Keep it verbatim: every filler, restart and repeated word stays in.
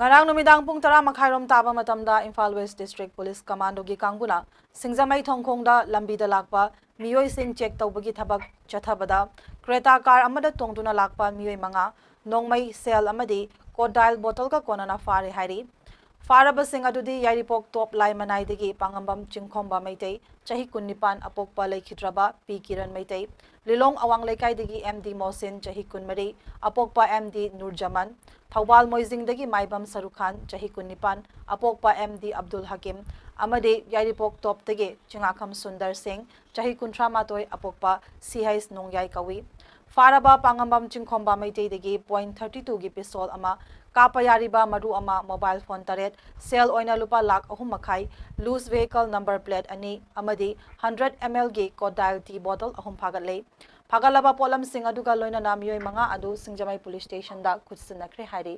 ꯉꯔꯥꯡ ꯅꯨꯃꯤꯗꯥꯡ ꯄꯨꯡ ꯇꯔꯥ ꯃꯈꯥꯏꯔꯣꯝ ꯇꯥꯕ ꯃꯇꯝꯗ ꯏꯝꯐꯥꯜ ꯋꯦꯁ ꯗꯤꯁꯇ꯭ꯔꯤꯛ ꯄꯨꯂꯤꯁ ꯀꯃꯥꯟꯗꯣꯒꯤ ꯀꯥꯡꯕꯨꯅ ꯁꯤꯡꯖꯃꯩ ꯊꯣꯡꯈꯣꯡꯗ ꯂꯝꯕꯤꯗ ꯂꯥꯛꯄ ꯃꯤꯑꯣꯏꯁꯤꯡ ꯆꯦꯛ ꯇꯧꯕꯒꯤ ꯊꯕꯛ ꯆꯠꯊꯕꯗ ꯀ꯭ꯔꯦꯇꯥ ꯀꯥꯔ ꯑꯃꯗ ꯇꯣꯡꯗꯨꯅ ꯂꯥꯛꯄ ꯃꯤꯑꯣꯏ ꯃꯉꯥ, ꯅꯣꯡꯃꯩ, ꯁꯦꯜ ꯑꯃꯗꯤ ꯀꯣꯗꯥꯏꯜ ꯕꯣꯇꯜꯒ ꯀꯣꯟꯅꯅ ꯐꯥꯔꯦ ꯍꯥꯏꯔꯤ꯫ ꯐꯥꯔꯕꯁꯤꯡ ꯑꯗꯨꯗꯤ ꯌꯥꯏꯔꯤꯄꯣꯛ ꯇꯣꯞ ꯂꯥꯏ ꯃꯅꯥꯏꯗꯒꯤ ꯄꯥꯉꯝꯕꯝ ꯆꯤꯡꯈꯣꯝꯕ ꯃꯩꯇꯩ, ꯆꯍꯤ ꯀꯨꯟꯅꯤꯄꯥꯟ, ꯑꯄꯣꯛꯄ ꯂꯩꯈꯤꯗ꯭ꯔꯕ ꯄꯤ ꯀꯤꯔꯟ ꯃꯩꯇꯩ, ꯂꯤꯂꯣꯡ ꯑꯋꯥꯡ ꯂꯩꯀꯥꯏꯗꯒꯤ ꯑꯦꯝ ꯗꯤ ꯃꯣꯍꯁꯤꯟ, ꯆꯍꯤ ꯀꯨꯟꯃꯔꯤ, ꯑꯄꯣꯛꯄ ꯑꯦꯝ ꯗꯤ ꯅꯨꯔꯖꯃꯥꯟ, ꯊꯧꯕꯥꯜ ꯃꯣꯏꯖꯤꯡꯗꯒꯤ ꯃꯥꯏꯕꯝ ꯁꯔꯨꯈꯥꯟ, ꯆꯍꯤ ꯀꯨꯟꯅꯤꯄꯥꯟ, ꯑꯄꯣꯛꯄ ꯑꯦꯝ ꯗꯤ ꯑꯕꯗꯨꯜ ꯍꯀꯤꯝ, ꯑꯃꯗꯤ ꯌꯥꯏꯔꯤꯄꯣꯛ ꯇꯣꯞꯇꯒꯤ ꯆꯤꯡꯉꯥꯈꯝ ꯁꯨꯟꯗꯔ ꯁꯤꯡ, ꯆꯍꯤ ꯀꯨꯟꯊ꯭ꯔꯥ ꯃꯥꯊꯣꯏ, ꯑꯄꯣꯛꯄ ꯁꯤ ꯍꯩꯆ ꯅꯣꯡꯌꯥꯏ ꯀꯧꯏ꯫ ꯐꯥꯔꯕ ꯄꯥꯉꯝꯕꯝ ꯆꯤꯡꯈꯣꯝꯕ ꯃꯩꯇꯩꯗꯒꯤ ꯄꯣꯏꯟ ꯊꯥꯔꯇꯤ ꯇꯨꯒꯤ ꯄꯤꯁꯇꯣꯜ ꯑꯃ, ꯀꯥꯞꯄ ꯌꯥꯔꯤꯕ ꯃꯔꯨ ꯑꯃ, ꯃꯣꯕꯥꯏꯜ ꯐꯣꯟ ꯇꯔꯦꯠ, ꯁꯦꯜ ꯑꯣꯏꯅ ꯂꯨꯄꯥ ꯂꯥꯈ ꯑꯍꯨꯝ ꯃꯈꯥꯏ, ꯂꯨꯖ ꯚꯦꯍꯤꯀꯜ ꯅꯝꯕꯔ ꯄ꯭ꯂꯦꯠ ꯑꯅꯤ ꯑꯃꯗꯤ ꯍꯟꯗ꯭ꯔꯦꯠ ꯑꯦꯝ ꯑꯦꯜꯒꯤ ꯀꯣꯗꯥꯏꯜ ꯇꯤ ꯕꯣꯇꯜ ꯑꯍꯨꯝ ꯐꯥꯒꯠꯂꯦ꯫ ꯐꯥꯒꯠꯂꯕ ꯄꯣꯠꯂꯝꯁꯤꯡ ꯑꯗꯨꯒ ꯂꯣꯏꯅꯅ ꯃꯤꯑꯣꯏ ꯃꯉꯥ ꯑꯗꯨ ꯁꯤꯡꯖꯃꯩ ꯄꯨꯂꯤꯁ ꯁ꯭ꯇꯦꯁꯟꯗ ꯈꯨꯠꯁꯤꯟꯅꯈ꯭ꯔꯦ ꯍꯥꯏꯔꯤ꯫